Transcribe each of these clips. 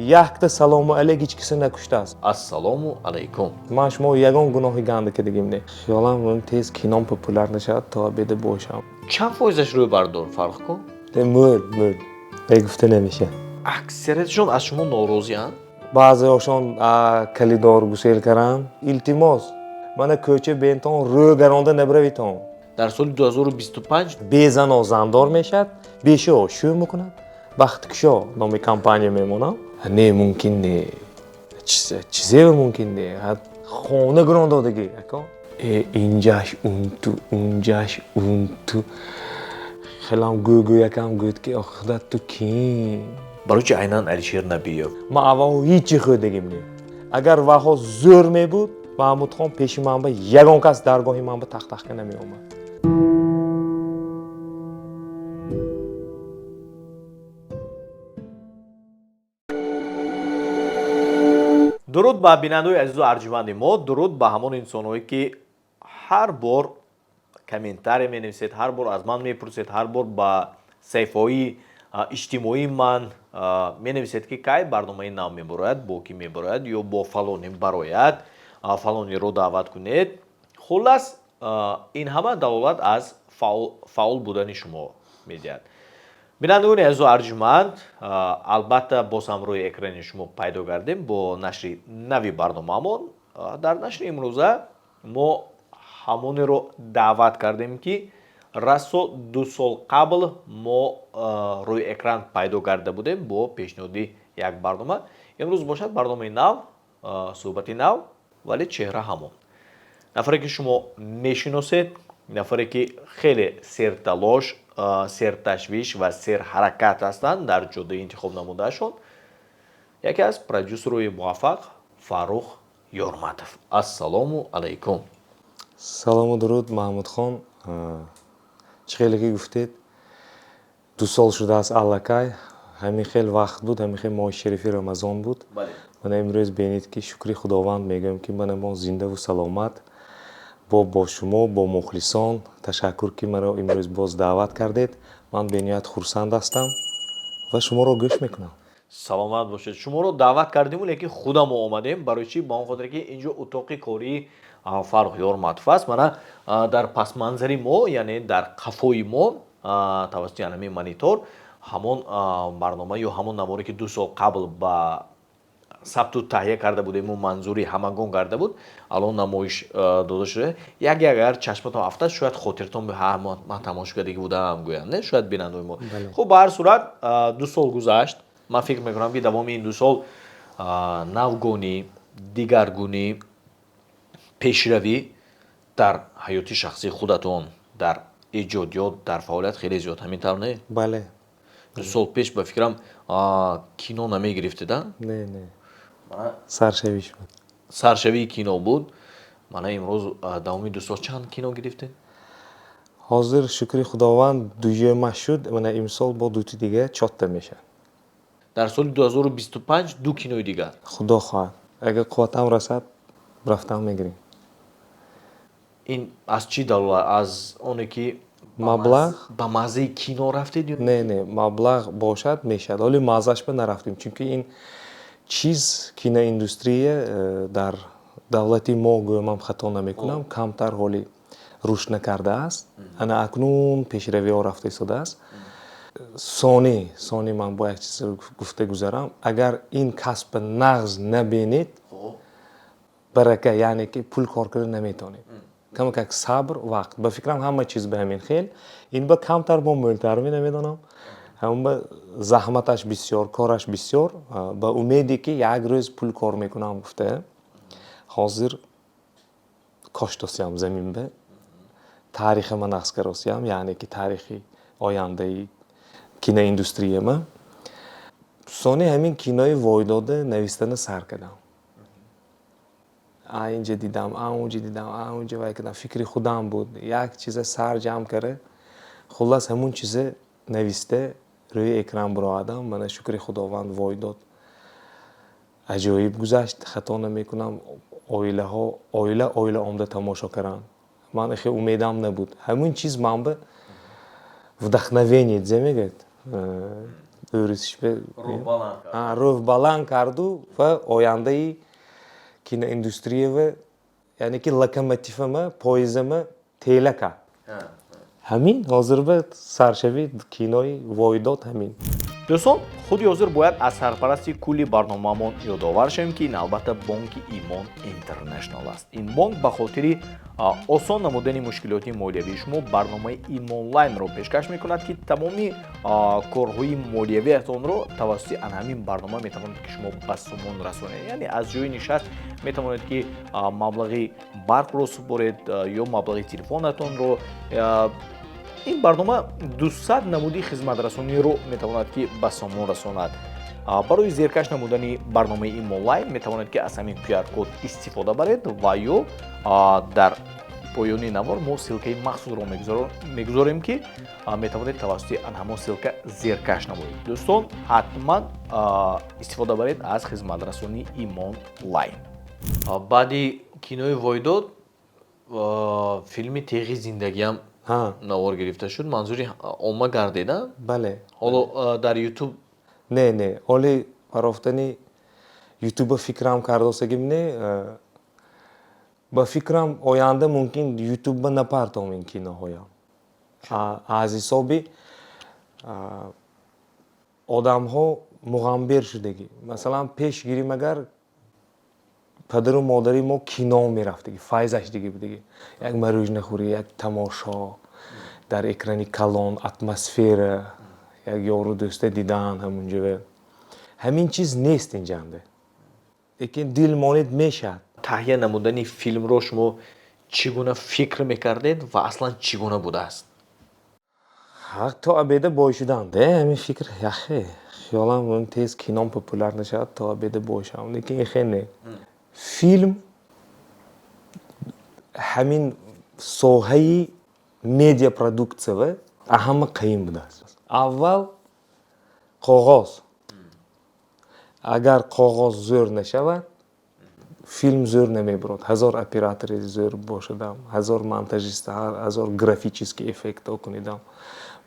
Якта салому алейк ҳеч киса накуштааст. Ассалому алайкум. Ман шумо ягон гуноҳи ганда кардагим не. Хиёлам тез кином популяр нашавад, то обеда бошам. Чанд фоизаш рӯйбардор, фарқ кун? Мӯл, мӯл. Гуфта намеша. Аксариятшон аз шумо норозианд? Баъзеҳошон калидор гусел каранд. Илтимос, мана кӯча бентон рӯ гаронда набиравитон. Дар соли 2025 Безано зандор мешавад, бешиҳо шӯ мекунад, Бахткушо номи компания мемонам. Не, мумкин не. Чизе мумкин не. Хона гирон додагӣ, ако. Инҷаш унту, унҷаш унту. Хелам гӯгӯякам гӯяд ки охират ту кӣ? Барои чи айнан Алишер Набиев? Ман аввал ҳичи хӯрдагим не. Агар ваҳо зӯр мебуд, Маҳмудхон пеши ман ба ягон кас даргоҳи ман ба тахтахка намеомад. Дуруд ба бинандаои азизу арҷманди мо, дуруд ба ҳамон инсонҳое, ки ҳар бор комментария менависед, ҳар бор аз ман мепурсед, ҳар бор ба саҳифаҳои иҷтимоии ман менависед, ки кай барномаи нав мебарояд, бо кӣ мебарояд ё бо фалоне барояд, фалонеро даъват кунед. Хуллас, ин ҳама далолат аз фаъол будани шумо медиҳад. Бинандагони азизу арҷманд, албатта боз ҳам рӯи экрани шумо пайдо гардем бо нашри нави барномаамон. Дар нашри имрӯза мо ҳамонеро даъват кардем, ки расо 2 сол қабл мо рӯи экран пайдо карда будем бо пешниҳоди як барнома. Имрӯз бошад барномаи нав, суҳбати нав, вале чеҳра ҳамон. Нафаре ки шумо мешиносед, нафаре ки хеле серталош, серташвиш ва серҳаракат ҳастанд дар ҷодаи интихоб намудаашон, яке аз продюсерҳои муваффақ Фаррух Ёрматов. Ассалому алайкум. Салому дуруд, Маҳмудхон. Чӣ хеле ки гуфтед, 2 сол шудааст аллакай. Ҳамин хел вақт буд, ҳамин хел моҳи шарифи Рамазон буд. Мана имрӯз бинед, ки шукри Худованд мегӯям, ки мана мо зиндаву саломат бо шумо, бо мухлисон. Ташаккур, ки маро имрӯз боз даъват кардед. Ман бениҳоят хурсанд ҳастам ва шуморо гӯш мекунам. Саломат бошед. Шуморо даъват кардему, лекин худамо омадем. Барои чӣ? Ба он хотире ки инҷо утоқи кории Фаррух Ёрматов аст. Мана дар пасманзари мо, яъне дар қафои мо, тавассути ҳамин монитор ҳамон барнома ё ҳамон наворе, ки 2 сол қабл ба сабту таҳия карда будему манзури ҳамагон карда буд, алон намоиш дода шуда. Яке агар чашматон афтад, шояд хотиртон ҳа, ман тамошокардагӣ будам гӯянд, не? Шояд бинандаои мо. Хуб, ба ҳар сурат, 2 сол гузашт. Ман фикр мекунам, ки давоми ин 2 сол навгонӣ, дигаргунӣ, пешравӣ дар ҳаёти шахсии худатон, дар эҷодиёт, дар фаъолият хеле зиёд. Ҳамин тавр, не? Бале. 2 сол пеш, ба фикрам, кино намегирифтед, а? Не, не. Саршавиш буд. Саршавии кино буд. Мана имрӯз давоми 2 сол чанд кино гирифтед? Ҳозир шукри Худованд дуюмаш шуд. Мана имсол бо дути дига чотта мешавад. Дар соли 2025 2 кинои дигар. Худо хоҳад. Агар қувватам расад, рафтам мегирем. Ин аз чӣ далолат? Аз оне ки маблағ? Ба маззаи кино рафтед ё? Не, не, маблағ бошад мешавад. Ҳоле маззаш ба нарафтем, чунки ин чиз киноиндустрия дар давлати мо, гӯям хато намекунам, камтар ҳоли рушд накардааст. Ана акнун пешравиҳо рафта истодааст. Сони ман бо як чиз гуфта гузарам. Агар ин касб нағз набинед, барака, яъне ки пул кор карда наметавонед. Камакак сабр, вақт. Ба фикрам ҳама чиз ба ҳамин хел. Ин ба камтар бо мӯлтар намедонам. Ҳамон ба заҳматаш бисёр, кораш бисёр. Ба умеде ки як рӯз пул кор мекунам гуфта, ҳозир коштосиям замин ба. Таърихи ман нақс каросиям, яъне ки таърихи ояндаи киноиндустрияма. Сони ҳамин кинои войдода навистана сар кардам. А инҷа дидам, а унҷа дидам, а унҷа вай кардам. Фикри худам буд. Як чиза сар ҷамъ карда, хуллас ҳамун чиза нависта рӯи экран бароадам. Мана шукри Худованд войдод. Аҷоиб гузашт, хато намекунам. Оилаҳо, оила, оила омда тамошо карданд. Ман хеле умедам набуд. Ҳамун чиз ман ба вдохновение, зе мегӯяд? Рӯҳ баланд карду ва ояндаи киноиндустриява, яъне ки локомотивама, поездама тела кард. Ҳамин ҳозир ба саршави кинои Войдод ҳамин. Дӯстон, худи ҳозир бояд аз сарпарасти кулли барномаамон ёдовар шавем, ки ин албатта бонки Имон Интернешнал аст. Ин бонк ба хотири осон намудани мушкилоти молиявии шумо барномаи Имонлайнро пешкаш мекунад, ки тамоми корҳои молиявиатонро тавассути ан ҳамин барнома метавонед, ки шумо ба сомон расонед. Яъне аз ҷои нишаст метавонед, ки маблағи барқро супоред ё маблағи телефонатонро. Ин барнома 200 намуди хизматрасониро метавонад, ки ба сомон расонад. Барои зеркаш намудани барномаи Имонлайн метавонед, ки аз ҳамин QR код истифода баред ва ё дар поёни навор мо ссылкаи махсусро мегузорем, ки метавонед тавассути ан ҳамон ссылка зеркаш намоед. Дӯстон, ҳатман истифода баред аз хизматрасонии Имонлайн. Баъди кинои Войдод филми Теғи зиндагиам навор гирифта шуд, манзури омма гардида. Бале. Ҳоло дар Ютуб? Не, ҳоли парофтани Ютуба фикрам кардосагим не. Ба фикрам, оянда мумкин Ютубба напартом ин киноҳоям, аз ҳисоби одамҳо муғамбер шудагӣ. Масалан, пеш гирим, агар падару модари мо кино мерафтагӣ, файзаш дига будагӣ, як марӯжнахӯрӣ, як тамошо дар экрани калон, атмосфера, як ёру дӯста дидан ҳамунҷо. Ҳамин чиз нест инҷанда, лекин дил монед, мешавад. Таҳия намудани филмро шумо чӣ гуна фикр мекардед ва аслан чӣ гуна будааст? То обеда бой шудам де, ҳамин фикр яхе хиёлам, тез кином популяр нашавад, то обеда бой шавам, лекин ихе не. Филм ҳамин соҳаи медиапродукция ҳама қиин будааст. Аввал қоғоз. Агар қоғоз зӯр нашавад, филм зӯр намебурад. Ҳазор оператори зӯр бошадам, ҳазор монтажист, ҳазор графический эффектҳо кунидам,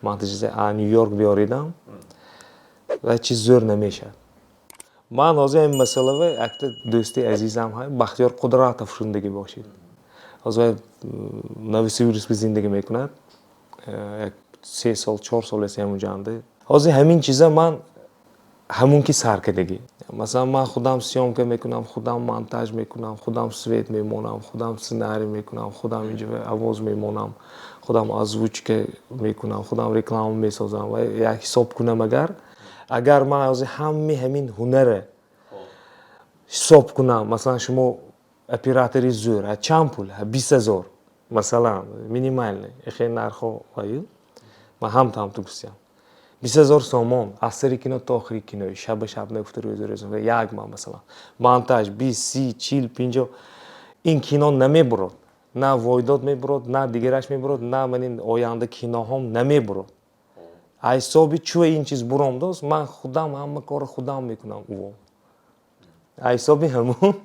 монтажист Ню Йорк биёридам ва чиз зӯр намешавад. Ман ҳозир ҳамин масъалава якта дӯсти азизам ҳай, Бахтиёр Қудратов, шундагӣ бошед, ҳозир Новосибирск зиндагӣ мекунад, як 3 сол, 4 сол аст ҳамунҷанда. Ҳозир ҳамин чиза ман ҳамун ки сар кардагӣ. Масалан, ман худам съёмка мекунам, худам монтаж мекунам, худам свет мемонам, худам сценарий мекунам, худам инҷо овоз мемонам, худам озвучка мекунам, худам реклама месозам. Ва як ҳисоб кунам, агар ман ҳозир ҳами ҳамин ҳунара ҳисоб кунам, масалан, шумо оператори зӯр чанд пул? 20 000, масалан, минимальный эхе нархҳо. Ман ҳам тамту гуфтиям, 20 000 сомон аз сари кино то охири кинои, шаба шаб нагуфта, рӯза рӯза як ман, масалан, монтаж 20, 30, 40, 50, ин кино намебурод. На Войдод мебурод, на дигараш мебурод, на манин оянда киноҳом намебурод. Аз ҳисоби чӯ ин чиз буромдост, ман худам ҳама корро худам мекунам. Уво аз ҳисоби ҳамун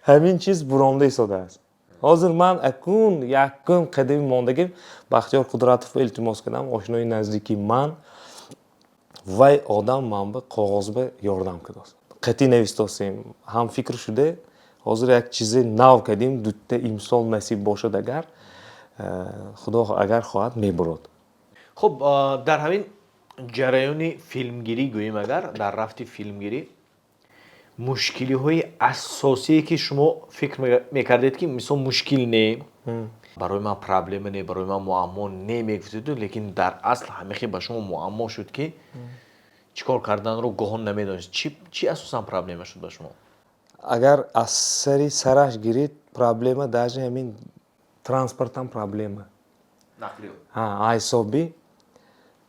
ҳамин чиз буромда истодааст. Ҳозир ман акун якум қадами мондагим, Бахтиёр Қудратовро илтимос кардам, ошинои наздики ман. Вай одам ман ба қоғозба ёрдам кардааст, қатъӣ навистосем, ҳамфикр шуда. Ҳозир як чизи нав кардем, дутта. Имсол насиб бошад, агар Худо агар хоҳад, мебурод. Хуб, дар ҳамин ҷараёни филмгирӣ, гӯем, агар дар рафти филмгирӣ мушкилиҳои асосие, ки шумо фикр мекардед, ки мисол мушкил не, барои ман проблема не, барои ман муаммо не мегуфтеду, лекин дар асл ҳамихе ба шумо муаммо шуд, ки чӣ кор карданро гоҳон намедонист, чӣ асосан проблема шуд ба шумо? Агар аз сари сараш гирид, проблема даже ҳамин транспортам проблема, ҳисоби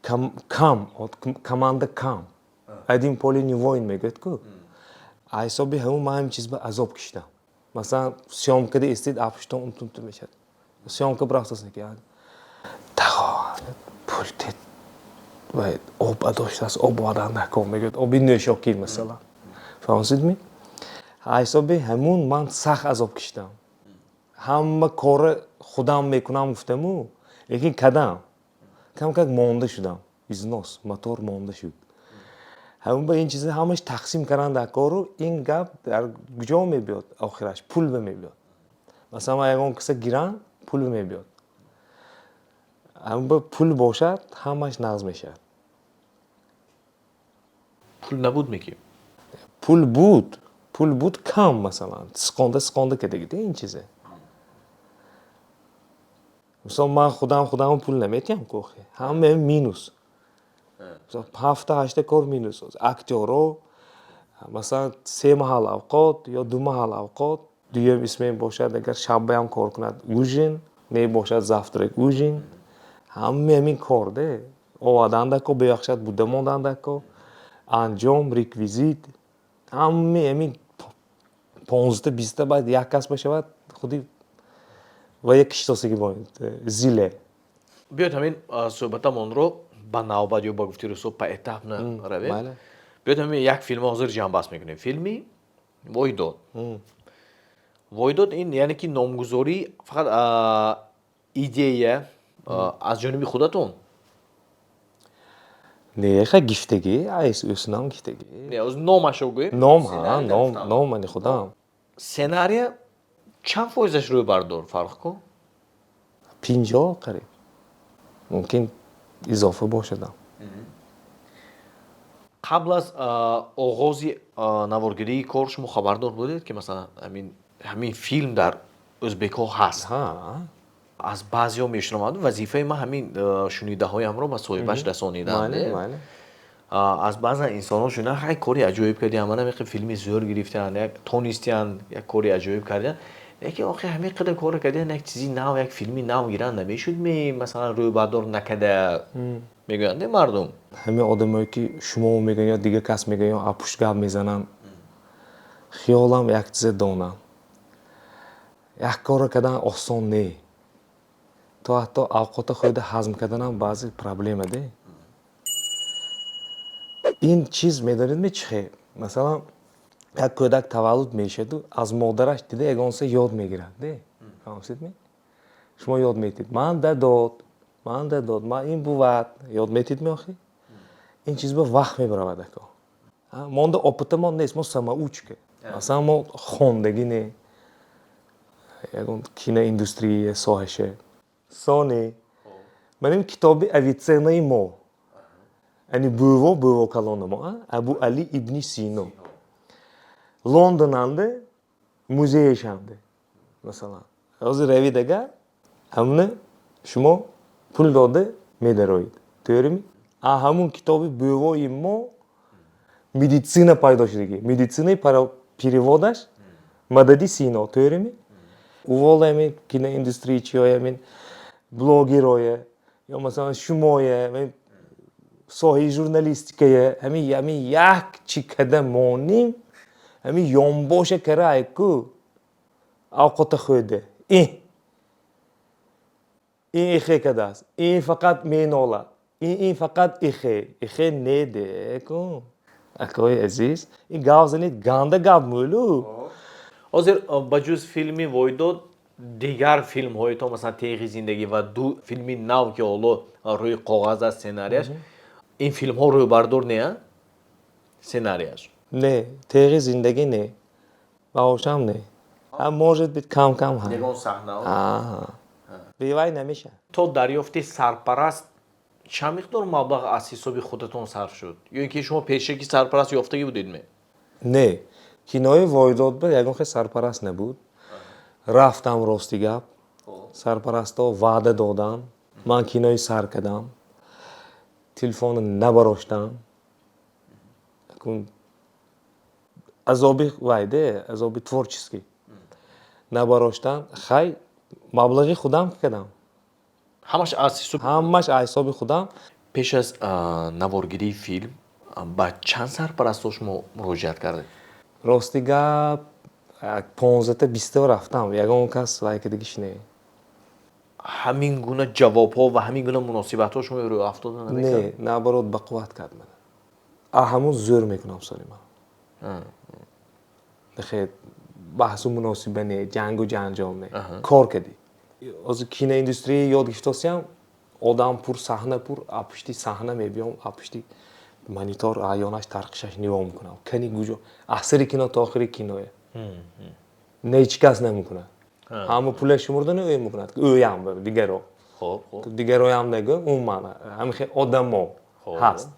кам команда кам, один поле не воин мегӯяд ку. Ҳисоби ҳамун ман ҳамин чиз ба азоб кишидам. Масалан, съёмкада истид, апуштон унтунту мешавад, съёмка бирафтаст, тағо, пул тед, об доштааст, об овардан накун, мегӯяд, оби нӯшокӣ, масалан, фаҳмсидми? Ҳисоби ҳамун ман сахт азоб кишидам. Ҳама корро худам мекунам гуфтаму, лекин кадам камкак монда шудам, износ мотор монда шуд. Ҳамин ба ин чиза ҳамаш тақсим кардан дар кору ин гап дар куҷо мебиёд? Охираш пул ба мебиёд. Масалан, ман ягон киса гирам, пул ба мебиёд. Ҳамин ба пул бошад, ҳамаш нағз мешавад. Пул набуд меки? Пул буд, пул буд кам, масалан, сиқонда сиқонда кардагида ин чизе. Мисол, ман худам пул наметиҳам ку охи. Ҳама минус. Мисол, ҳафта ҳашта кор минус. Актёро, масалан, се маҳал авқот ё ду маҳал авқот, дуюм исме бошад, агар шаббаям кор кунад, ужин, не бошад, завтрак, ужин. Ҳама ҳамин кор де. Овардандако, бебахшад буда мондандако, анҷом, реквизит, ҳама ҳамин 15-та 20-та баъд як кас бошавад, худи ва як киштосаги зиле. Биёед, ҳамин суҳбатамонро ба навбат ё ба гуфти русо поэтапно равем. Биёед, ҳамин як филм ҳозир ҷамъбаст мекунем. Филми «Войдод». «Войдод» ин яъне ки номгузорӣ фақат идея аз ҷониби худатон? Не, ха, гифтагӣ, айс ӯсунам гифтагӣ. Не, оз номашо гӯем. Ном, ҳа, ном, ном мани худам. Сценария чанд фоизаш рӯйбардор, Фаррух ку? 50 қариб. Мумкин, изофа бошадам. Қабл аз оғози наворгирии кор шумо хабардор будед, ки масалан ҳамин филм дар ӯзбекҳо ҳаст? Ҳа. Аз баъзеҳо мешунавам, вазифаи ман ҳамин шунидаҳоямро ба соҳибаш расонидан. Майли. Аз баъзан инсонҳо шунидан, хай, кори аҷоиб кардиям, мана мехе филми зӯр гирифтаанд, як тонистиянд, як кори аҷоиб кардиям, лекин охи ҳамин қадар корро кардиям, як чизи нав, як филми нав гиран намешуд ме, масалан, рӯйбардор накарда мегӯянд мардум. Ҳамин одамое ки шумо мегӯянд ё дигар кас мегӯянд ё апушт гап мезананд, хиёлам як чизе донам: як корро кардан осон не, то ҳатто авқота хӯрда ҳазм карданам баъзе проблема де. Ин чиз медонед чи хел? Масалан, як кӯдак таваллуд мешаду аз модараш дида ягонса ёд мегирад де, фаҳмсидми? Шумо ёд метид: ман дадод, ман дадод, ман ин бувад, ёд метид меохи. Ин чиз ба вақт мебаравад, ако. Монда опытамон нест, мо самоучка. Масалан, мо хондагӣ не ягон киноиндустрия соҳаше. Сони ман ин китоби Авиценнаи мо, ани бӯво калона мо, Абу Али ибни Сино, Лондонанде, музеешанде. Масалан, ҳозир равид, агар ҳамуна шумо пул дода медароед, тӯрими? А ҳамун китоби бӯвои мо медицина пайдо шудагӣ, медицинаи переводаш Мадади Сино, тӯрими? Увол ҳамин киноиндустрия, ҳамин блогерое ё масалан шумое, соҳаи журналистикае, ҳамин як чӣ када моним, ҳамин ёнбоша кара ку авқота хӯрда, ин ихе кадааст, ин фақат менолад, ин фақат ихе ихе не де ку. Акои азиз, ин гап занед, ганда гап мӯлу. Ҳозир ба ҷуз филми «Войдод» дигар филмҳои то, масалан, «Теғи зиндагӣ» ва ду филми нав, ки ҳоло рӯи коғаз аст сценарияш, ин филмҳо рӯйбардор неа сценарияш? Не, «Теғи зиндагӣ» не, баошам не, может быть, кам кам. Ягон саҳна. Бевай намешавад. То дарёфти сарпараст чанд миқдор маблағ аз ҳисоби худатон сарф шуд ё ин ки шумо пешаки сарпараст ёфтагӣ будед ме? Не, кинои «Войдод» ба ягон хел сарпараст набуд. Рафтам, рости гап, сарпарастҳо ваъда доданд, ман кинои сар кардам, телефонро набароштам. Азоби вайде, азоби творческий, набароштан. Хай, маблағи худам кардам. Ҳамаш аз ҳисоб? Ҳамаш аз ҳисоби худам. Пеш аз наворгирии филм ба чанд сарпарастҳо шумо муроҷиат кардед? Рости гап, 15-та 20-та рафтам, ягон кас вай кардагиш не. Ҳамин гуна ҷавобҳо ва ҳамин гуна муносибатҳо шумо рӯ афтода намекард? Не, наоборот, ба қувват кард мана. А ҳамун зӯр мекунам соли ман. Хе баҳсу муносиба не, ҷангу ҷанҷол не, кор кардӣ. Ҳозир киноиндустрия ёд гирифтосиям, одам пур, саҳна пур, а пушти саҳна мебиём, а пушти Монитор аёнаш тарқишаш нигоҳ мекунам, кани гуҷо аз сари кино то охири киное. Не, ҳеҷ кас намекунад. Ҳама пула шумурдани ӯ мекунад, ӯям дигаро. Хуб, хуб. Дигароям нагӯ, умуман ҳамин хел одамо ҳаст.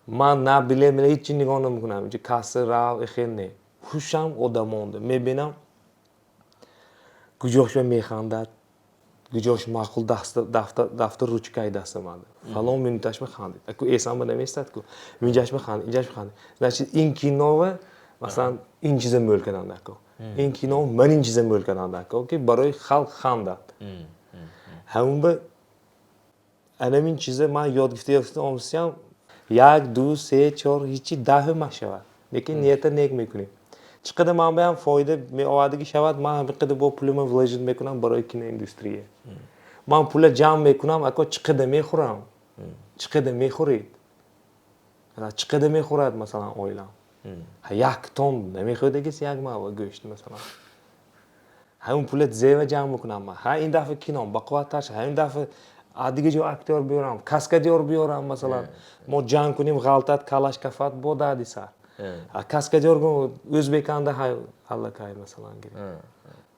Ман на билет, ҳеҷ чи нигоҳ намекунам, инҷо касса рав, ихел не. Ҳушам одамонда мебинам, куҷошо механдад, куҷош маъқул, дафтар ручкаи даста манда. Фалон минуташ механдид. Аку эсамба наместад ку. Инҷаш механдид, инҷаш механдид. Значит, ин кинова, масалан, ин чиза мӯл карданд аку. Ин кино ман ин чиза мӯл карданд аку, ки барои халқ хандад. Ҳамун ба анамин чиза ман ёд гирифта ёфта омсиям, як, ду, се, чор, ҳичи даҳ машавад. Лекин нията нек мекунем. Чӣ қадар ман баям фоида меовардагӣ шавад, ман ҳамин қадар бо пулима вложить мекунам барои киноиндустрия. Ман пула ҷамъ мекунам, ако чӣ қадар мехӯрам? Чӣ қадар мехӯред? Чӣ қадар мехӯрад, масалан, оилам? Як тон намехӯрдагист як мава гӯшт, масалан. Ҳамин пула зева ҷамъ мекунам ман. Ҳа, ин дафъа кином бақувваттар шавад, ҳамин дафъа аз дигар ҷо актёр биёрам, каскадёр биёрам, масалан. Мо ҷанг кунем, ғалтат, калаш кафат, бо дарди сар. Каскадёр ӯзбеканда аллакай, масалан, гирем.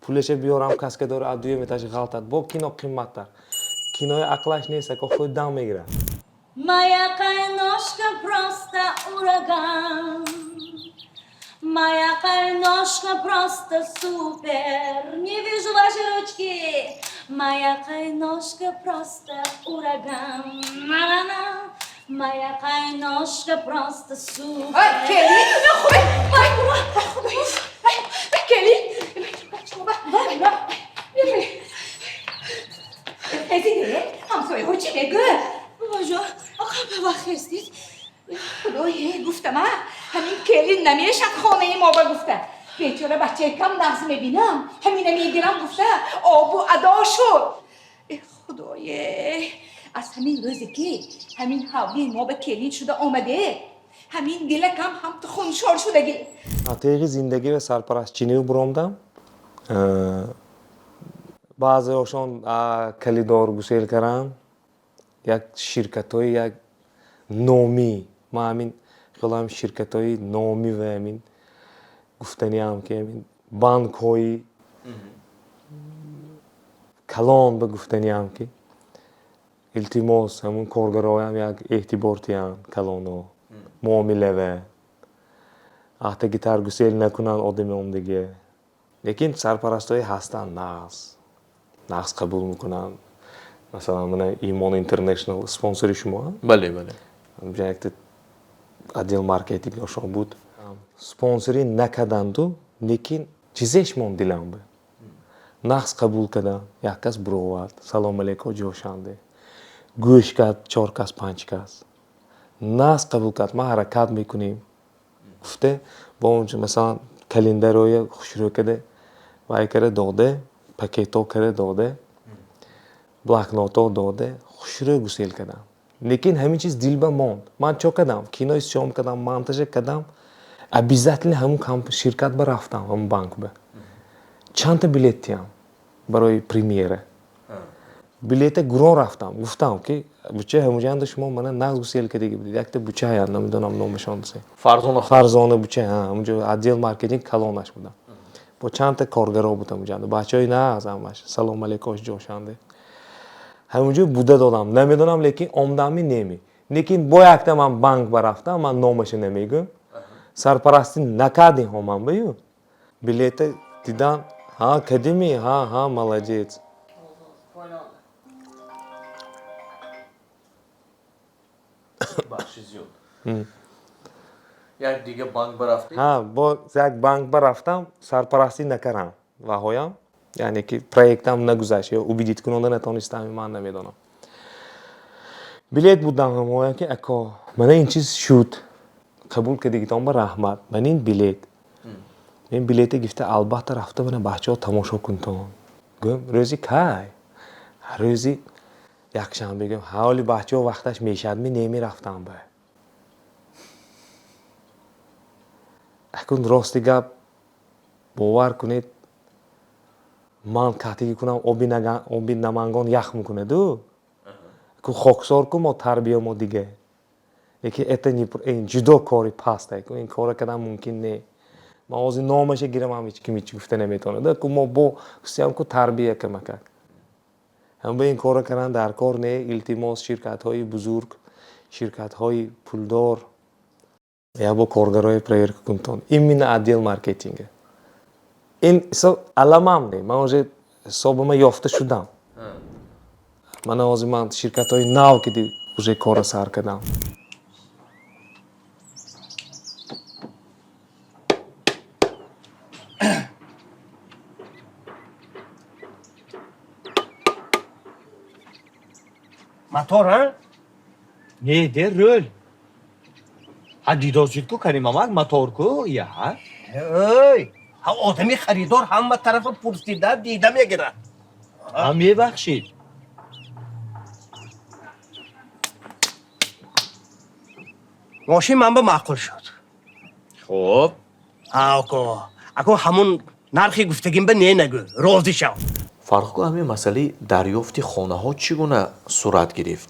Пулаша биёрам, каскадёр аз дуюм этаж ғалтат, бо кино қимматтар. Кинои ақлаш нест, ако худ дам мегирад. Моя кайношка просто ураган. Моя кайношка просто супер. Не вижу ваши ручки. Моя кайношка просто ураган. На-на-на. Моя кайношка просто супер. Ай, келин, хуй, ай, худой, ай, келин, хезиде, ҳамсояҳо чӣ мегӯяд? Бобоҷон, оқо, ба вақт хестид? Худое, гуфтама, ҳамин келин намешад хонаи мо ба гуфта. Бечора бачаи кам нағз мебинам, ҳамина мегирам гуфта, обу адо шуд. Э, худое, аз ҳамин рӯзе ки ҳамин ҳавлии мо ба келин шуда омаде, ҳамин дилакам ҳам хуншор шудагӣ. Атеғи зиндагӣ ва сарпарастчинӣ буромдам. Баъзеошон калидор гусел кардам, як ширкатҳои як номӣ, ман ҳамин хелам ширкатҳои номӣ ва ҳамин гуфтаниам, ки ҳамин банкҳои калон ба гуфтаниам, ки илтимос, ҳамун коргароям як эътибор тиҳанд, калоно муомилава ахтагитар гусел накунанд одами омдагия. Лекин сарпарастҳое ҳастанд нағз нағз қабул мекунанд. Масалан, мана Имон Интернешнл спонсори шумо. Бале, бале. Якта отдел маркетинг ошон буд, спонсорӣ накарданду, лекин чизеш монд дилам ба нағз қабул карданд. Як кас буровард, салом алейкум, ҷошанде гӯш кард, чор кас, панҷ кас нағз қабул кард. Ман ҳаракат мекунем гуфте, бо онҷо, масалан, календароя хушрӯ карда, вай карда доде, пакетҳо карда доде, блокнотҳо доде, хушрӯ гусел кардам. Лекин ҳамин чиз дилба монд. Ман чо кардам? Кинои съём кардам, монтажа кардам, обязательно ҳамун ширкат ба рафтам, ҳамун банк ба чандта билет тиям барои премьера. Билета гурон рафтам, гуфтам, ки буча ҳамуҷанда шумо мана нағз гусел кардагӣ будед. Якта буча ҳаят, намедонам номашон. Фарзона. Фарзона буча, ҳамунҷо отдел маркетинг калонаш будам, бо чандта коргаро буд ҳамуҷанда, бачаҳои нағз ҳамаш, салом алейкум, ҷошанде ҳамунҷо буда додам. Намедонам, лекин омдамми неми, лекин бо якта ман банк ба рафтам, ман номаша намегӯм, сарпарастӣ накардем ҳоман баю билета дидан, ҳа, кадими, ҳа, ҳа, молодец. Бахши зиёд, як дига банк барафтӣ? Ҳа, бо як банк барафтам, сарпарастӣ накардам ваҳоям, яъне ки проектам нагузашт ё убедить кунонда натонистам, ман намедонам. Билет будам ҳамоям, ки ако, мана ин чиз шуд, қабул кардагитон ба раҳмат, ман ин билет, ин билета гирифта, албатта рафта, мана бачаҳо тамошо кунтон. Гӯям, рӯзи кай? Рӯзи якшанбе. Гӯям, ҳоли бачаҳо вақташ мешавадми немерафтам ба. Акун рости гап, бовар кунед, ман катигӣ кунам, оби Намангон ях мекунаду ку, хоксор ку, мо тарбия мо дига. Лекин это не ин ҷудо кори паст, ин кора кардан мумкин не. Ман ҳозир номаша гирам ҳам ҳеч ким ҳеч гуфта наметавонад. Ку мо бо хусиям ку тарбия камакак. Ҳам ба ин кора кардан дар кор не, илтимос, ширкатҳои бузург, ширкатҳои пулдор, як бо коргарои проверка кунтон. Именно отдел маркетинга. Ин ҳисоб аламам не, ман уже ҳисобама ёфта шудам. Мана ҳозир ман ширкатҳои нав ки уже кора сар кардам. Мотор, а? Не, де рӯл. Ҳа, дидосид ку, Каримамак, мотор ку, я. Эй, ҳа, одами харидор ҳама тарафа пурсида дида мегирад. Ҳа, мебахшид. Мошин ман ба маъқул шуд. Хуб. Ако, ако ҳамун нархи гуфтагим ба не нагӯ, розӣ шав. Фаррух, ҳамин масъалаи дарёфти хонаҳо чӣ гуна сурат гирифт?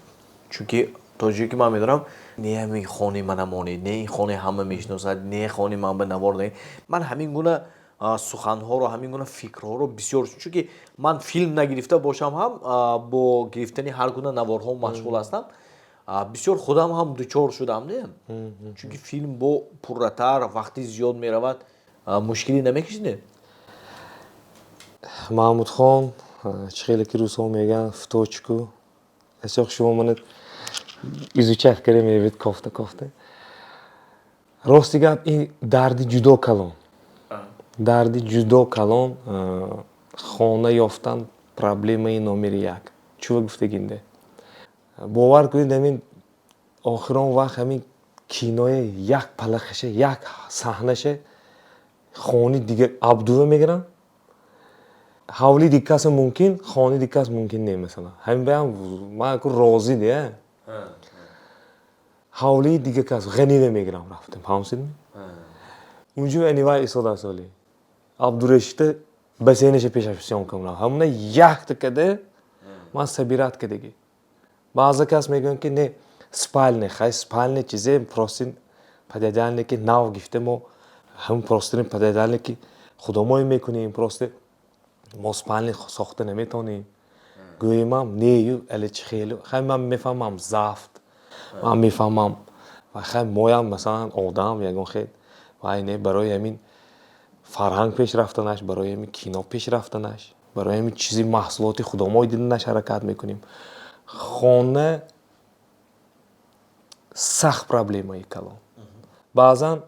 Чунки то ҷое ки ман медонам, не ҳамин хони мана монед, не ин хоне ҳама мешиносад, не хони ман ба навор не. Ман ҳамин гуна суханҳоро, ҳамин гуна фикрҳоро бисёр, чунки ман филм нагирифта бошам ҳам, бо гирифтани ҳар гуна наворҳо машғул ҳастам, бисёр худам ҳам дучор шудам, не? Чунки филм бо пурратар вақти зиёд меравад, мушкилӣ намекашидед? Маҳмудхон, чӣ хеле ки рӯзҳо мегӯянд, в точку. Асёқ шумо мана изучать карда мебинед, кофта кофта. Рости гап, ин дарди ҷудо калон. Дарди ҷудо калон, хона ёфтан проблемаи номери як. Чува гуфтагинде. Бовар кунед, ҳамин охирон вақт ҳамин кинои як палахаша, як саҳнаша хони дигар абдува мегирам. Ҳавли диккаса мумкин, хони диккас мумкин не, масалан. Ҳамин баям ман ку розӣ де. Ҳавлии дига кас ғанива мегирам рафтам. Фаҳмсидми? Унҷо анивай истода соли. Абдурашида бассейнаша пешаш съёмка мекунам. Ҳамуна якта каде ман собирать кардагӣ. Баъзе кас мегӯянд ки не, спальня, хай спальня чизе простин пододеяльники нав гифта, мо ҳамун простини пододеяльники худомой мекунем, просто мо спальня сохта наметавонем. Гӯемам нею али чи хеле хай ман мефаҳмам зафт, ман мефаҳмам ва хай моям масалан одам ягон хел вай не, барои ҳамин фарҳанг пеш рафтанаш, барои ҳамин кино пеш рафтанаш, барои ҳамин чизи маҳсулоти худомой диданаш ҳаракат мекунем. Хона сахт проблемаи калон. Баъзан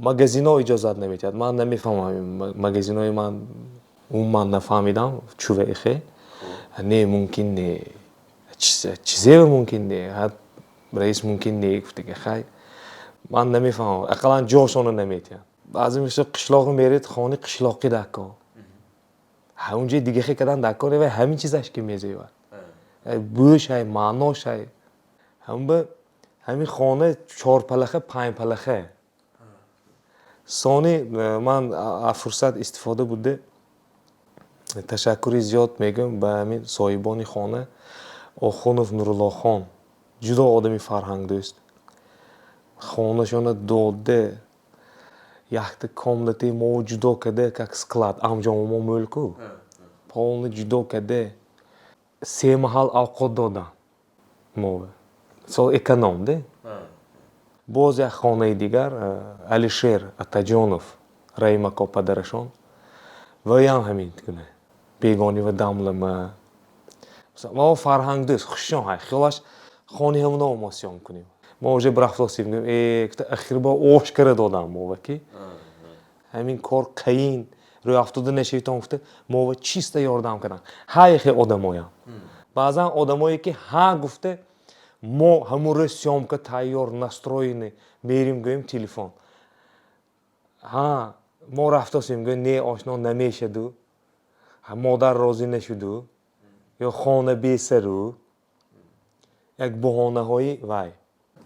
магазино иҷозат наметиҳад. Ман намефаҳмам, магазинои ман умуман нафаҳмидам чува ихе. Не, мумкин не. Чизева мумкин не. Раис мумкин не гуфтага хай. Ман намефаҳмам. Ақаллан ҷошона наметиҳанд. Баъзе мисол қишлоқи меред, хони қишлоқӣ дако. Ҳа, унҷа дига хе кадан дако не, вай ҳамин чизаш ки мезевад. Бӯш ҳай, маънош ҳай. Ҳамба ҳамин хона чорпалаха, панҷпалаха. Сони ман аз фурсат истифода бурда ташаккури зиёд мегӯям ба ҳамин соҳибони хона Охунов Нуруллохон. Ҷудо одами фарҳангдӯст. Хонашона дода, якта комнатаи мо ҷудо карда, как склад, амҷомо мо мӯлку. Полный ҷудо карда. Се маҳал авқот додан мо. Сол эконом, де? Боз як хонаи дигар, Алишер Атаҷонов, Раимако падарашон. Ваям ҳамин гуна. Бегонӣ ва дамлама. Мо фарҳангдӯст, хушшон ҳай. Хиёлаш хони ҳамуно мо съём кунем. Мо уже брафтосим, гӯем, гуфта ахир бо ошкара додам мо ва ки. Ҳамин кор қаин рӯй афтода нашавитон гуфта, мо ва чиста ёрдам кардам. Ҳай хе одамоям. Баъзан одамое ки ҳа гуфта, мо ҳамун рӯз съёмка тайёр, настроены, мерим, гӯем телефон. Ҳа, мо рафтосем, гӯем, не, ошно намешаду. Модар розӣ нашуду. Ё хона бесару. Як баҳонаҳои вай.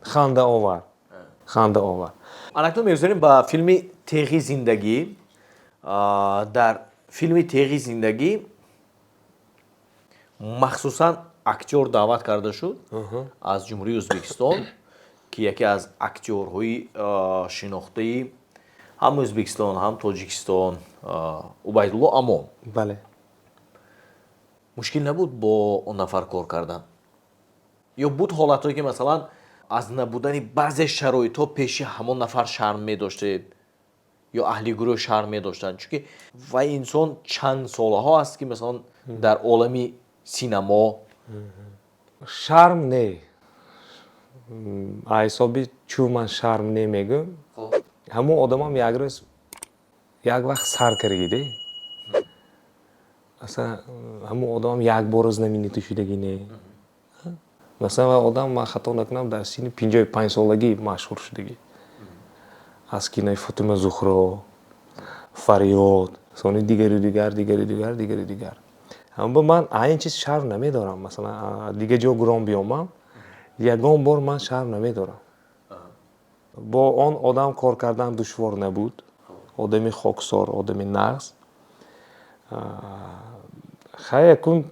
Хандаовар. Хандаовар. Анакнун мегузарем ба филми Теғи зиндагӣ. Дар филми Теғи зиндагӣ махсусан актёр даъват карда шуд аз Ҷумҳурии Ӯзбекистон, Ки яке аз актёрҳои шинохтаи ҳам Ӯзбекистон, ҳам Тоҷикистон, Убайдулло Амон. Бале. Мушкил набуд бо он нафар кор кардан? Ё буд ҳолатҳое, ки, масалан, аз набудани баъзе шароитҳо пеши ҳамон нафар шарм медоштед ё аҳли гурӯҳ шарм медоштанд? Чунки вай инсон чанд солаҳо аст, ки, масалан, дар олами синамо. Шарм не. Ҳисоби чӯ ман шарм не мегӯм, ҳамон одамам як рӯз, як вақт сар каргиде. Масалан, ҳамон одамам як бора знаменитый шудагӣ не. Масалан, вай одам, ман хато накунам, дар синни 55-солагӣ машҳур шудагӣ аз кинои Фотима Зухро, Фарёд, сони дигару дигар, дигару дигар, дигару дигар. Аммо ман ин чиз шарм намедорам. Масалан, дигар ҷо гуром биёмам, ягон бор ман шарм намедорам. Бо он одам кор кардан душвор набуд. Одами хоксор, одами нағз. Хай, якун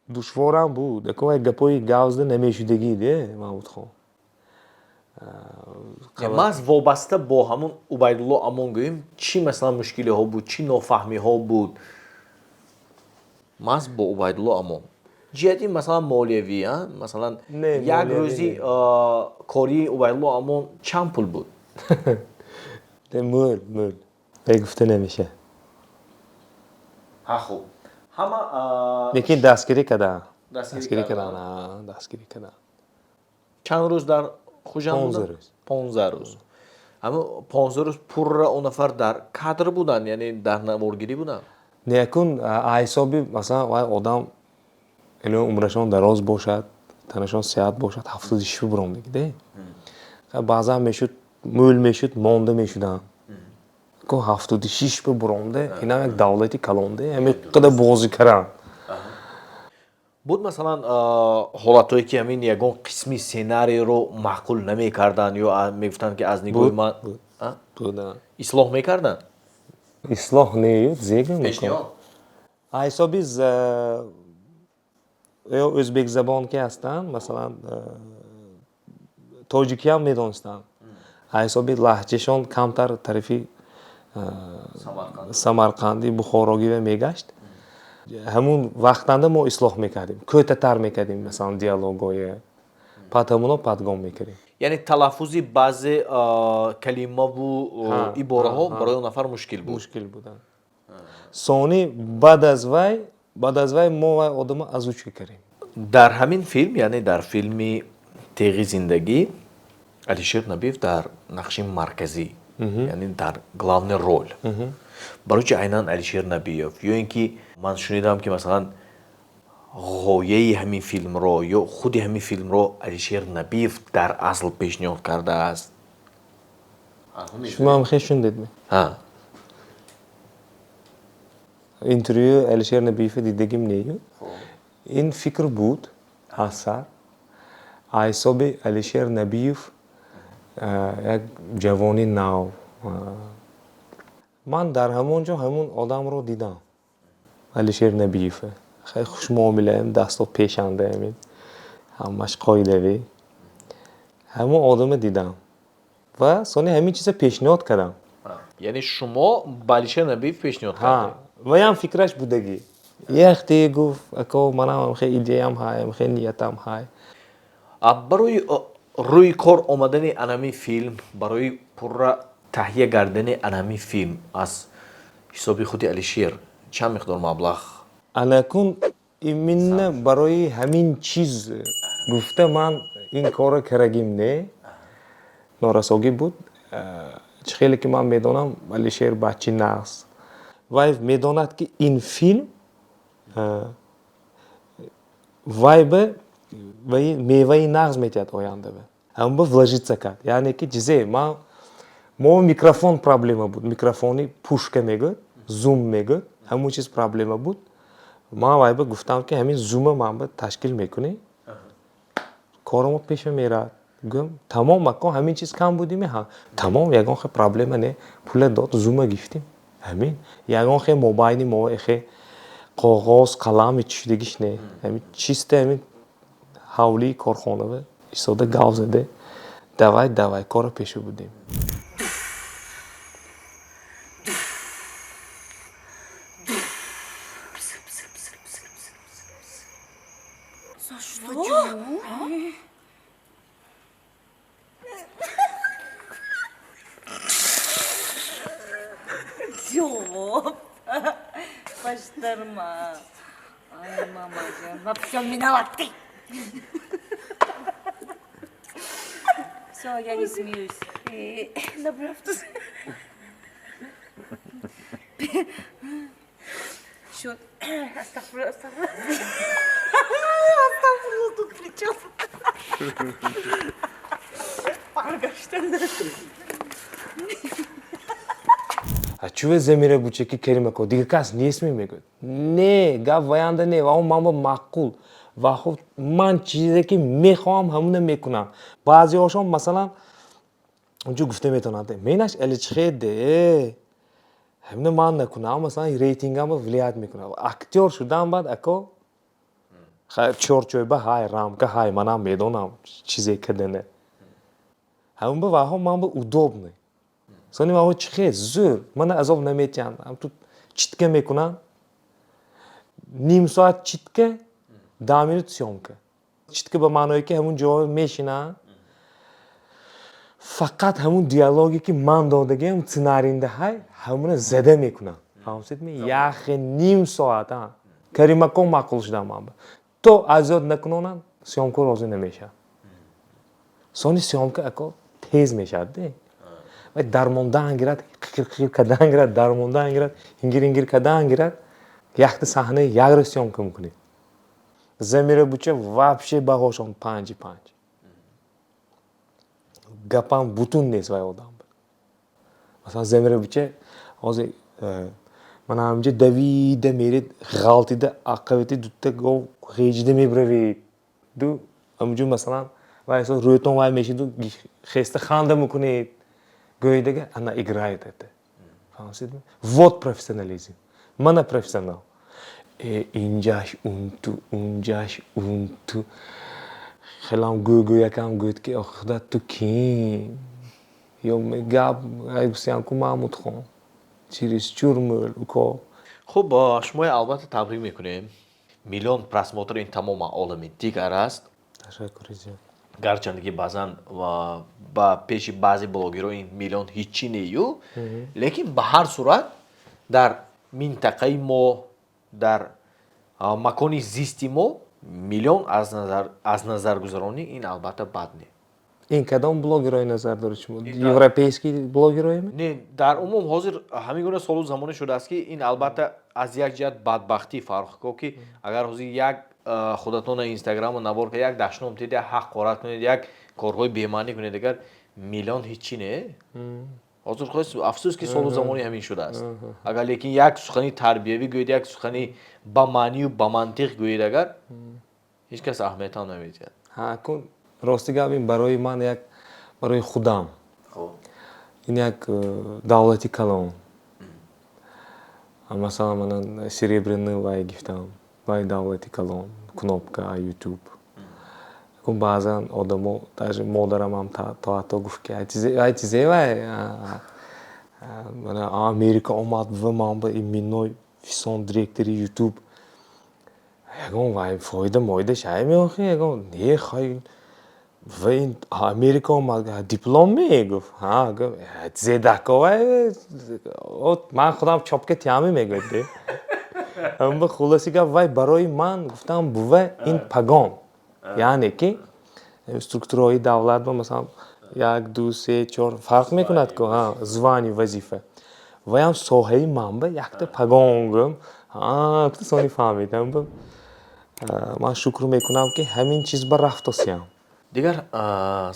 душворам буд, якун вай гапҳои гавзда намешудагӣ де, Маҳмудхон. Маҳз вобаста бо ҳамон Убайдулло Амон гӯем, чӣ, масалан, мушкилиҳо буд, чӣ нофаҳмиҳо буд маҳз бо Убайдулло Амон ҷиҳати, масалан, молиявӣ, масалан? Не, як молиявӣ рӯзи не. Кории Убайдулло Амон чанд пул буд? Мӯл, мӯл вай гуфта намеша. Ҳа, хуб, ҳама Лекин дастгирӣ кардам. Дастгирӣ дастгирӣ карданд. Карданд, дастгирӣ карданд. Чанд рӯз дар Хуҷанд 15 буданд? рӯз. 15 рӯз. Ҳамн 15 рӯз пурра он нафар дар кадр буданд, яъне дар наворгирӣ буданд? Не, якун ҳисоби, масалан, вай одам ило умрашон дароз бошад, танашон сеҳат бошад, 76 буромдагӣ де. Баъзан мешуд, мӯл мешуд, монда мешуданд. Ку 76 буромде, инам як давлати калонде, ҳамин қадар бозӣ каранд. Буд, масалан, ҳолатҳое, ки ҳамин ягон қисми сценарийро маъқул намекарданд ё мегуфтанд, ки аз нигоҳи Буд, ман буд. А? Буд. Ислоҳ мекарданд? Ислоҳ не, зегм. Пешниҳод. Ҳисоби ё ӯзбекзабон ки ҳастанд, масалан, тоҷикиам медонистанд, ҳисоби лаҳҷашон камтар тарафи Самарқанд. Самарқандӣ, бухорогӣ мегашт. Ҳамун вақтанда мо ислоҳ мекардем, кӯтатар мекардем, масалан, диалогое, пад ҳамуно подгон мекардем. Яъне талаффузи баъзе калимаву ибораҳо барои он нафар мушкил буд? Мушкил буданд. Сони баъд аз вай мо вай одама озвучка кардем. Дар ҳамин филм, яъне дар филми Теғи зиндагӣ, Алишер Набиев дар нақши марказӣ, яъне дар главный роль. Барои чи айнан Алишер Набиев? Ё ин ки ман шунидам, ки, масалан, ғояи ҳамин филмро ё худи ҳамин филмро Алишер Набиев дар асл пешниҳод кардааст? Шумо ҳам хел шунидедми? Ҳа. Интервю Алишер Набиева дидагим нею. Ин фикр буд аз сар. Ҳисоби Алишер Набиев як ҷавони нав. Ман дар ҳамон ҷо ҳамун одамро дидам, Алишер Набиева хеле хушмуомилаем, дасто пешанда, ҳамин ҳамаш қоидавӣ. Ҳамун одама дидам ва сони ҳамин чиза пешниҳод кардам. Яъне шумо ба Алишер Набиев пешниҳод кардед? Ваям фикраш будагӣ. Яхте гуфт: «Ако, манам хел идеям ҳай, хел ниятам ҳай». Барои рӯи кор омадани анами филм, барои пурра таҳия гардани анами филм аз ҳисоби худи Алишер чанд миқдор маблағ? Анакун именно барои ҳамин чиз гуфта ман ин корро карагим не, норасогӣ буд. Чӣ хеле ки ман медонам, Алишер бачи нағз, вай медонад, ки ин филм вай ба ваи меваи нағз метиҳад оянда, ба ҳамон ба вложиться кард. Яъне ки чизе ман мо микрофон проблема буд, микрофони пушка мегӯяд, зум мегӯяд, ҳамон чиз проблема буд. Ман вай ба гуфтам, ки ҳамин зума ман ба ташкил мекунӣ, корамо пеша меравад. Гӯям, тамом, макон, ҳамин чиз кам будими, ҳа, тамом, ягон хел проблема не. Пула дод, зума гирифтем. Ҳамин, ягон хел мобайни мо эхе коғоз, қалам чишидагиш не. Ҳамин чисто ҳамин ҳавлии корхонава истода гав заде. Давай, давай, корро пешу будем. Ёп, паштарма. Ай, мамаҷон, во всем виноват ты. Все, я не смеюсь. Счет. Астағфирулла, астағфирулла. Астағфирулла, тут при чем? Баргаштан. Чуве Замира буча, ки Карим ако дигар кас нест, мегӯяд. Не, гап ваянда не, ва ман ба маъқул ва хуб, ман чизе ки мехоҳам, ҳамуна мекунам. Баъзеҳошон, масалан, онҷо гуфта метавонанд: менаш эличхеде, ҳамина ман накунам, масалан, рейтингама влиять мекунад. Актёр шудан баъд, ако, чорчӯба ҳай, рамка ҳай, манам медонам чизе кардане. Ҳамун ба ваҳо ман ба удобный. Сони ваҳо чӣ хел зӯр, мана азоб наметиҳанд. Ҳамту читка мекунанд. Ним соат читка, 10 минут съёмка. Читка ба маъное ки ҳамун ҷо мешинанд, фақат ҳамун диалоге ки ман додагиам, сценаринда ҳай, ҳамуна зада мекунанд. Фаҳмсед ми? Яхе ним соат. Каримако маъқул шудам ман ба. То азёд накунонанд, съёмка розӣ намешавад. Сони съёмка, ако, тез мешавад де. Вай дармондаан гирад, қиқир қиқир кардан гирад, дармондаан гирад, ҳингир ҳингир кардан гирад. Якта саҳнаи як рӯз съёмка мекунед. Замира буча вообще баҳошон 5-и 5. Гапам бутун нест вай одам. Масалан, Замира буча ҳозир мана ҳаминҷа давида меред, ғалтида аққавити дута гов ғеҷида мебиравед. Ду ҳаминҷо, масалан, вай рӯйтон вай мешиду, хеста ханда мекунед. Гӯедага она играет это. Фаҳмсед? Вот профессионализм. Мана профессионал. Инҷаш унту, унҷаш унту. Хелам гӯгӯякам гӯяд ки худо, ту кӣ? Ё гап гуфтиям ку Маҳмудхон. Чересчур мӯл уко. Хуб, шумои албатта табрик мекунем. Миллион просмотр ин тамоман олами дигар аст. Ташаккури зиёд. Гарчанде ки баъзан ба пеши баъзе блогерҳо ин миллион ҳичи нею, лекин ба ҳар сурат дар минтақаи мо, дар макони зисти мо миллион аз назаргузаронӣ ин албатта бад не. Ин кадом блогерҳои назар доред шумо? Европейский блогерҳое? Не, дар умум ҳозир ҳамин гуна солу замоне шудааст, ки ин албатта аз як ҷиҳат бадбахтӣ, Фаррухко, ки агар ҳозир як худатона Инстаграму навор як дашном диҳед, як ҳақорат кунед, як корҳои бемаънӣ кунед, агар миллион ҳичи не. Ҳозир хост, афсӯс, ки солу замони ҳамин шудааст. Агар лекин як сухани тарбиявӣ гӯед, як сухани ба маънию ба мантиқ гӯед, агар ҳеҷ кас аҳамиятам намедиҳад. Ҳа, кун рости гап, ин барои ман як, барои худам ин як давлати калон. Масалан, мана серебряный вай гифтам, вай давлати калон, кнопка Ютуб. Баъзан одамо, даже модарамам то ҳатто гуфт, ки ай чизе вай мана Америка омад ва ман ба именной фисон директори Ютуб, ягон вай фоида моида шай меохи, ягон не, хай, ва ин Америка омад, диплом мегуфт. Ҳа, гуфт, зедако вай ман худам чопка тиами мегӯяд де. Аммо хулоси гап, вай барои ман гуфтам, бува, ин пагон, яъне ки структураҳои давлат ба, масалан, як, ду, се, чор фарқ мекунад ку, звани, вазифа, ваям соҳаи ман ба якта пагон гӯм. Сони фаҳмидам. Ман шукр мекунам, ки ҳамин чиз ба рафтосиям. Дигар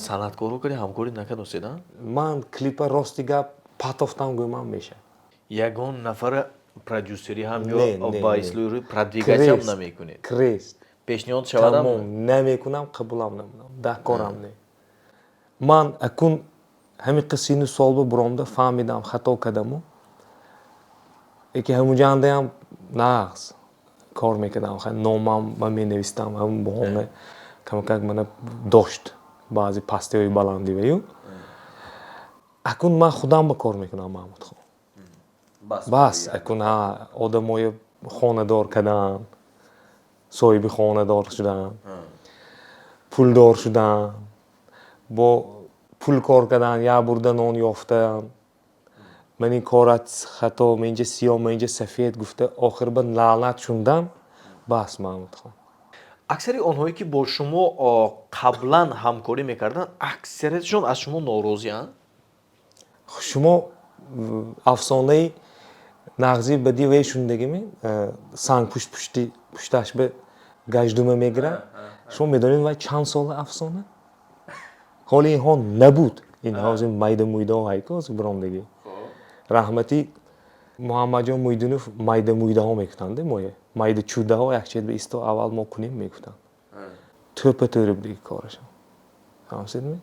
санъаткорҳо кади ҳамкорӣ накардосед? Ман клипа, рости гап, патофтам гӯмам мешавад. Ягон нафара продюсерӣ ҳам ё ба ислоҳи продвигать ам намекунед? Крест. Пешниҳод шавадам? Тамом, намекунам, қабулам намунам, дар корам не. Ман акун ҳамин қисину сол ба буромда фаҳмидам, хато кардаму, яке ҳамунҷандаям нағз кор мекардам, номам ба менавистам, ҳамун баҳона камакак мана дошт. Баъзе пастиҳои баланди ваю. Акун ман худам ба кор мекунам, Маҳмудхон. Бас, акун одамои хонадор кардан, соҳиби хонадор шудан, пулдор шудан, бо пул кор кардан, як бурда нон ёфтан. Ман ин корат хато, ман инҷа сиёҳ, ман инҷа сафед гуфта, охир ба лаънат шундан. Бас, Маҳмудхон. Аксари онҳое, ки бо шумо қаблан ҳамкорӣ мекарданд, аксариятшон аз шумо норозианд. Шумо афсонаи нағзи бади вай шунидагиме? Сангпушт пушти пушташ ба гаҷдума мегирад. Шумо медонед, вай чанд сола афсона? Ҳоли инҳо набуд. Ин ҳозир майда муйдаҳо ҳайку ҳозир биромдагӣ. Раҳмати Муҳаммадҷон Муйдинов майда муйдаҳо мегуфтанд, моя майда чӯдаҳо як чед ба исто, аввал мо кунем мегуфтанд. Тӯпа тӯри будиги корашон. Фаҳмидед?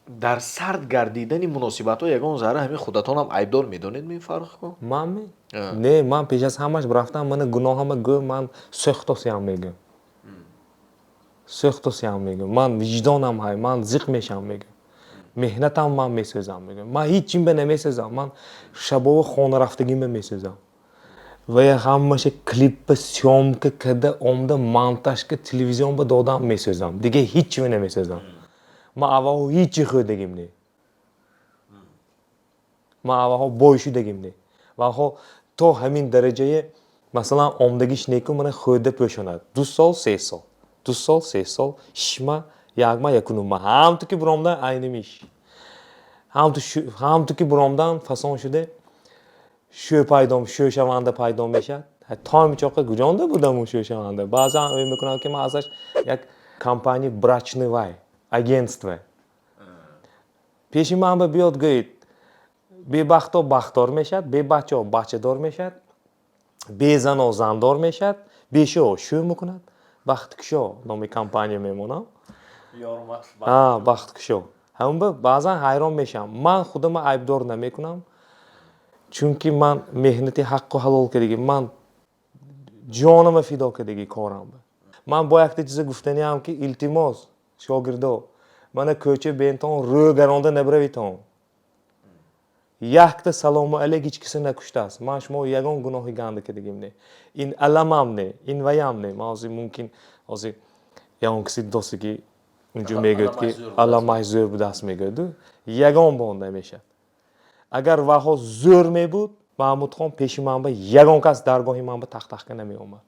Дар сард гардидани муносибатҳо ягон зарра ҳамин худатонам айбдор медонед, ми, Фаррухко? Ман ми? Не, ман пеш аз ҳамаш рафтам, мана гуноҳама гӯ, ман сӯхтосиям мегӯм. Сӯхтосиям мегӯм. Ман виҷдонам ҳай, ман зиқ мешам мегӯм. Меҳнатам ман месӯзам мегӯм. Ман ҳеҷ чим ба намесӯзам. Ман шабова хона рафтагимба месӯзам. Ва ҳамаша клиппа съёмка карда омда, монтажка, телевизион ба додам месӯзам. Дига ҳеҷ чима намесӯзам. Ман аввалҳо ҳеҷ хӯрдагим не. Ман аввалҳо бой шудагим не. Ваҳо то ҳамин дараҷае, масалан, омдагиш неку мана хӯрда пӯшонад. 2 сол, 3 сол. 2 сол, 3 сол, шишма, якма, якунума. Ҳамту ки буромдан айнимиш. Ҳамту ки буромдан фасон шуда шӯ пайдо, шӯшаванда пайдо мешавад. То мичоқа куҷонда будам у шӯшаванда? Баъзан ӯй мекунам, ки ман азаш як компания брачный вай, агентство. Пеши ман ба биёд, гӯед, бебахто бахтдор мешавад, бебачао бачадор мешавад, безано зандор мешавад, бешӯ шӯ мекунад. Бахткушо номи компания мемонам. Бахткушо. Ҳамн ба баъзан ҳайрон мешавам. Ман худама айбдор намекунам, чунки ман меҳнати ҳаққу ҳалол кардагӣ, ман ҷонама фидо кардагӣ корам. Ман бо якта чиза гуфтаниам, ки илтимос, шогирдо, мана кӯча бентон рӯ гаронда набиравитон. Якта салому алейк ҳеҷ киса накуштааст. Ман шумо ягон гуноҳи ганда кардагим не. Ин аламам не, ин ваям не. Ман ҳозир мумкин ҳозир ягон киси досе, ки унҷо мегӯяд, ки аламаш зӯр будааст мегӯяду, ягон бор намешавад. Агар ваҳо зӯр мебуд, Маҳмудхон, пеши ман ба ягон кас даргоҳи ман ба тахтахка намеомад.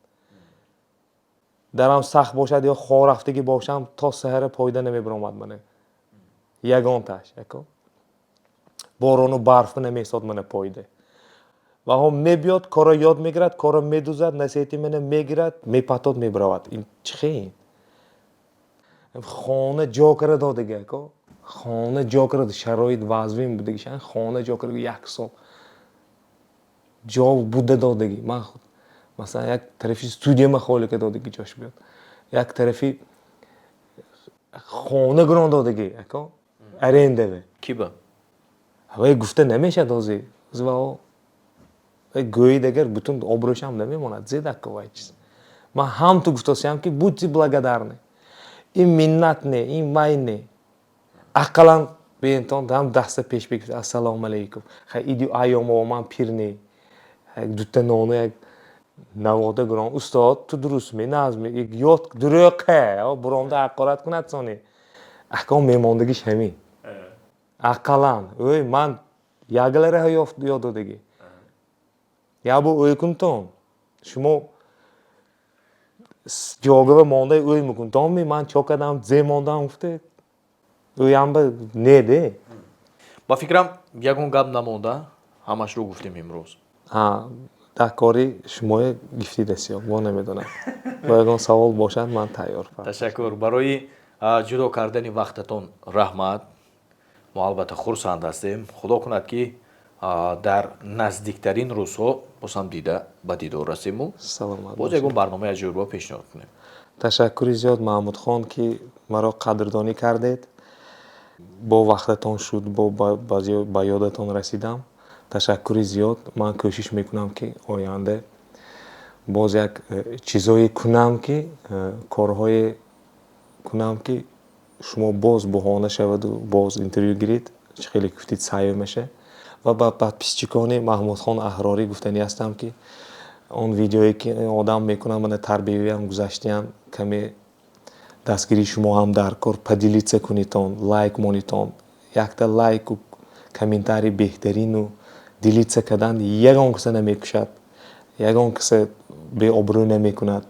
Дарам сахт бошад ё хорафтагӣ бошам, то саҳара пойда намебиромад мана ягонташ. Яко борону барф намесод мана пойда. Ваҳо мебиёд, корро ёд мегирад, корро медузад, насиҳати мана мегирад, мепатод, мебиравад. Ин чӣ хел? Хона ҷо кара додага, ако хона ҷо кара, шароит вазвин будагишан, хона ҷо кара, як сол ҷо буда додагӣ. Ман масалан як тарафи студияма холӣ ка додагӣ, ҷош биёд, як тарафи хона гирон додагӣ, ако, арендаве. Киба? Вай гуфта намешавад ҳозир. Вай гӯид, агар бутун обрӯшам намемонад, зедако вай чиз. Ман ҳам ту гуфтосиям, ки будьте благодарны. Ин миннат не, ин вай не, ақаллан беинтон ҳам даста пеш бигирд, ассалому алайкум, хай иди айёмо, ман пир не, дута нону як навода гирон, устод, ту дурустми, назми ёд дурӯқе буромда ҳақорат кунад, сони аҳком мемондагиш ҳамин. Ақаллан ӯй ман яглара ёд додагӣ, як бор ӯй кунтон, шумо ҷогава монда ӯй мекунтон, ман чо кардам, зе мондам гуфте, ӯямба не де. Ба фикрам, ягон гап намонда, ҳамашро гуфтем имрӯз. Дар кори шумое гифтидасиё, мо намедонам, бо ягон савол бошад, ман тайёр. Ташаккур барои ҷудо кардани вақтатон, раҳмат. Мо албатта хурсанд ҳастем. Худо кунад, ки дар наздиктарин рӯзҳо боз ҳам дида ба дидор расему Саломат. боз ягон барномаи аҷоибро пешниҳод кунем. Ташаккури зиёд, Маҳмудхон, ки маро қадрдонӣ кардед. Бо вақтатон шуд, бо ба ёдатон расидам. Ташаккури зиёд. Ман кӯшиш мекунам, ки оянда боз як чизое кунам, ки корҳое кунам, ки Шумо боз буҳона шаваду боз интервю гиред, чӣ хеле гуфтид, саёмаша. Ва ба подписчикони Маҳмудхон Аҳрорӣ гуфтанӣ ҳастам, ки он видеое ки одам мекунам, мана тарбиявиам гузаштиам, каме дастгирии шумо ҳам дар кор. Поделиться кунитон, лайк монитон. Якта лайку комментарий беҳтарину делиться кардан ягон каса намекушад, ягон каса беобрӯ намекунад.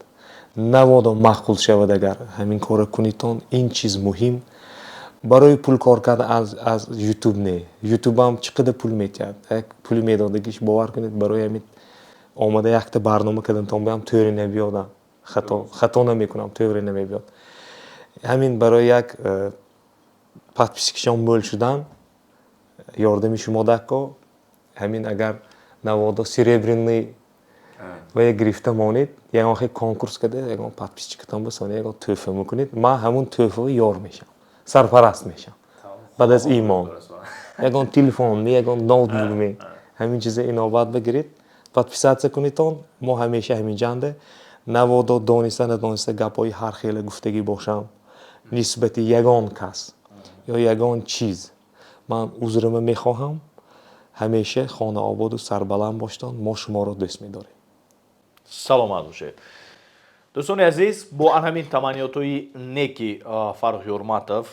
Наводо маъқул шавад, агар ҳамин корро кунитон, ин чиз муҳим. Барои пул кор кардан аз Ютуб не, Ютубам чӣ қадар пул метиҳад? Як пули медодагиш, бовар кунед, барои ҳамин омада якта барнома кардантон биам тӯре набиёдам. Хато намекунам, тӯре намебиёд. Ҳамин барои як подписчикшон мӯл шудан ёрдами шумо дако. Ҳамин агар наводо серебряный ва гирифта монед, ягон хел конкурс карда, ягон подписчикатон бисоне, ягон тӯҳфа мекунед, ман ҳамун тӯҳфаро ёр мешавам, сарпараст мешавам. Баъд аз имон ягон телефон, ягон ноутбук ме, ҳамин чиза инобат бигиред, подписаться кунедтон. Мо ҳамеша ҳамин ҷанде. Наводо дониста надониста гапҳои ҳар хела гуфтагӣ бошам нисбати ягон кас ё ягон чиз, ман узрама мехоҳам. Ҳамеша хонаободу сарбаланд боштон. Мо шуморо дӯст медорем. Саломат бошед, дӯстони азиз. Бо ан ҳамин таманниётҳои неки Фаррух Ёрматов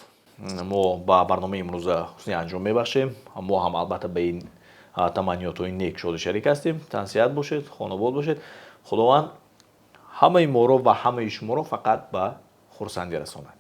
мо ба барномаи имрӯза ҳусни анҷом мебахшем. Мо ҳам албатта ба ин таманниётҳои нек шоду шарик ҳастем. Тансиҳат бошед, хонобод бошед. Худованд ҳамаи моро ва ҳамаи шуморо фақат ба хурсандӣ расонад.